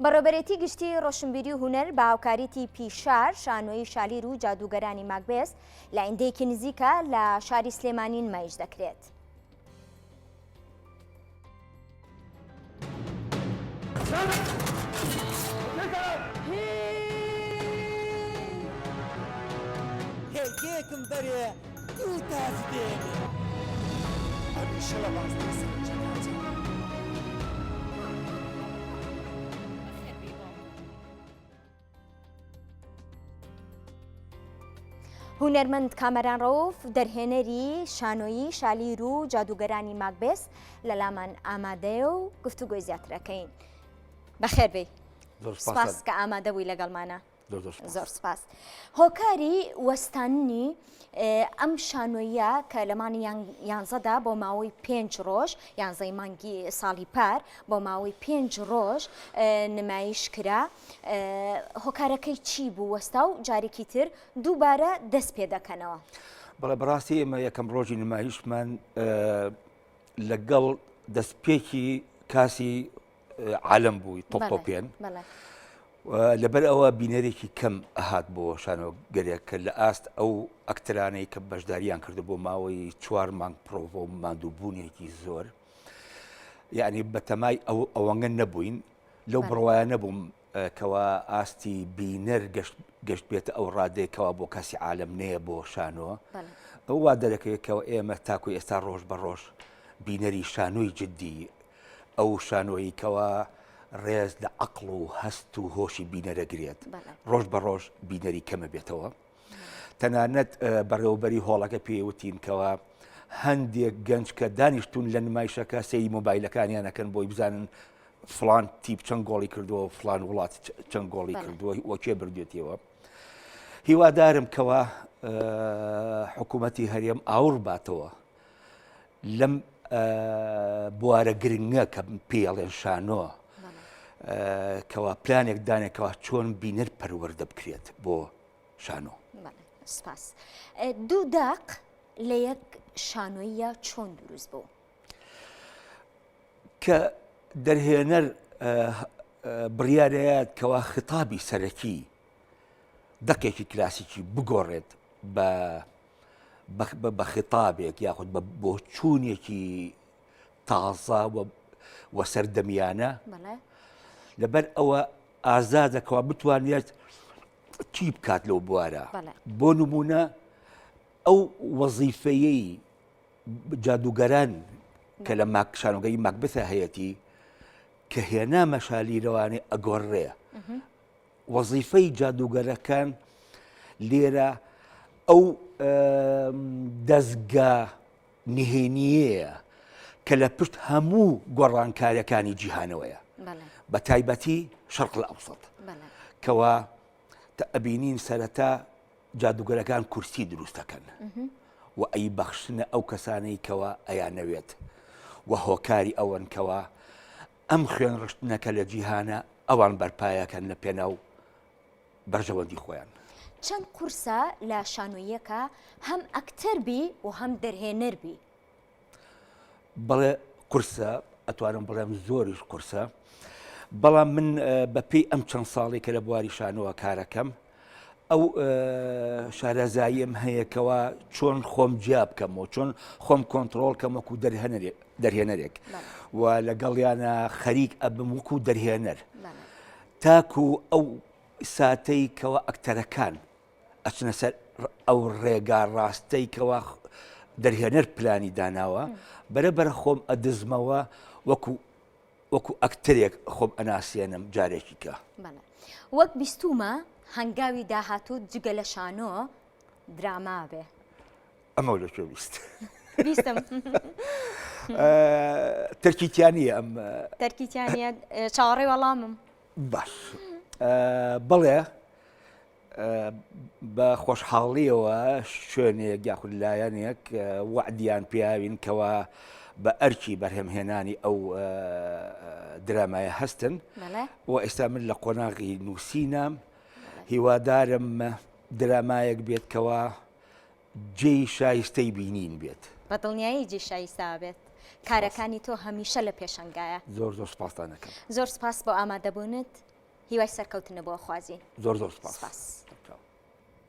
بەڕێوبەرێتی گشتی ڕۆشنبیری و هونەر بە هاوکاری تیپی شار شانۆیی شالیر و جادووگەرانی ماکبێس لە ئایندەیەکی نزیکە لە شاری سلێمانی نمایش دەکرێت. هێلکەیەکم بەرێ دوو تاج دێنێ. هەمیشە لە بازنەی سەرنجەکان چاوم. هونەرمەند کامەران ڕەوف دەرهێنەری شانۆیی شالیر و جادوگەرانی ماکبێس لە لامان ئامادەیە و گفتوگۆی زیاترەکەین بەخێربێی سپاس کە ئامادە بووی لەگەڵمانە زۆر سپاس هۆکاری وەستاننی ئەم شانۆیە کە لە مانگی یانزەدا بۆ ماوەی پێنج ڕۆژ یانزەی مانگی ساڵی پار بۆ ماوەی پێنج ڕۆژ نمایش کرا هۆکارەکەی چی بوو وەستا و جارێکی تر دووبارە دەست پێ دەکەنەوە؟ بەڵێ بەڕاستی ئێمە یەکەم ڕۆژی نمایشمان لەگەڵ دەستپێکی کاسی عالم بووی تۆپتۆپێن لەبەر ئەوە بینەرێکی کەم ئەهات بۆ شانۆگەرێک کە لە ئاست ئەو ئەکتەرانەی کە بەشداریان کردو بۆ ماوەی چوار مانگ پرۆڤۆ و ماندووبوونێکی زۆر یعنی بەتەمای ئەو ئەوەنگە نەبووین لەو بڕواە نەبووم کەوا ئاستی بینەر گەشت بێتە ئەو ڕادەیە کەوا بۆ کاسی عالم نەیە بۆ شانۆ ئەو وا دەرەکەوێت کەەوە ئێمە تاکو ئێستا ڕۆژ بە ڕۆژ بینەری شانۆی جددی ئەو شانۆیی کەوا ڕێز لە عەقڵ و هەست و هۆشی بینەرەگرێت ڕۆژ بە ڕۆژ بینەری کەمە بێتەوە تەنانەت بەڕێوەبەری هۆڵەکە پێوتین کەوا هەندێک گەنج کە دانیشتون لە نمایشەکە سەیری مۆبایلەکانیان ئەکەن بۆی بزانن فلان تیپ چەند گۆڵی کردووە فلان وڵات چەند گۆڵی کردووە وەکێ بردێتەوە هیوادارم کەوا حکوومەتی هەرێم ئاوڕ باتەوە لەم بوارە گرنگە کە پێڵێن شانۆ کەوا پلانێک دانێکەوە چۆن بینەر پەروەردە بکرێت بۆ شانۆ. سپاس. دوو دەق لە یەک شانۆییە چۆن دروست بوو؟ کە دەرهێنەر بڕیارەیات کەوا خیتابی سەرەکی دەقێکی کلاسیکی بگۆڕێت بە بە خیتابێک یاخود بە بۆچوونێکی تازە و سەردەمیانە لەبەر ئەوە ئازادە کەوا بتوانێت چی بکات لەو بوارە بۆ نمونە ئەو وەزیفەیەی جادوگەران کە لە ماک شانۆگەری ماکبثە هەیەتی کە هێنا مەشالیرەوانی ئەگۆڕێ وەزیفەی جادوگەرەکان لێرە ئەو دەستگا نهێنیەیە کە لە پشت هەموو گۆڕانکاریەکانی جیهانەوەیە بە تایبەتی شەرق الئەوسەت کەوا ئەبینین سەرەتا جادوگەرەکان کورسی دروست دەکەن و ئەی بەخشنە ئەو کەسانەی کەوا ئەیانەوێت و هۆکاری ئەوەن کەوا ئەم خوێن ڕشتنەکە لە جیهانە ئەوان بەرپایەکەن لە پێناو بەرژەوەندی خۆیان. چەند قورسە لە شانۆییەکە هەم ئەکتەر بی و هەم دەرهێنەر بی؟ بەڵێ قورسە ئەتوانم بڵێم زۆریش قورسە بەڵام من بەپێی ئەم چەند ساڵی کە لە بواری شانۆوە کارەکەم ئەو شارەزاییم هەیە کەوا چۆن خۆم جیا بکەمەوە چۆن خۆم کۆنتترۆل کەم وەکو دەرهێنەرێک و لەگەڵیانە خەریک ئەبم وەکو دەرهێنەر تاکو ئەو ساتەی کەوا ئەکتەرەکان ئەچنە سەر ئەو ڕێگا ڕاستەی کەوا دەرهێنەر پلانی داناوە بەرە بەرە خۆم ئەدزمەوە وەکو وەکو ئەکتەرێک خۆم ئەناسێنم جارێکی کە. وەک بیستوومە هەنگاوی داهاتووت جگە لە شانۆ دراما بێ. ئەمەو لە کوێ بیست؟ بیستم. تەرکی تیا نییە ئەم. تەرکی تیا نییە چاوەڕێی وەڵامم. باش بەڵێ بە خۆشحاڵیەوە شوێنێک یاخود لایەنێک وەعدیان پیاوین کەوا بە ئەرکی بەرهەمهێنانی ئەو درامایە هەستن و ئێستا من لە قۆناغی نووسینام هیوادارم درامایەک بێت کەوا جێی شایستەی بینین بێت. بە دڵنیایی جێی شایستە بێت. کارەکانی تۆ هەمیشە لە پێشەنگایە. زۆر زۆر سپاستان ئەکەم. زۆر سپاس بۆ ئامادەبوونت. هیوای سەرکەوتنە بۆ خوازین. زۆر زۆر سپاس. سپاس.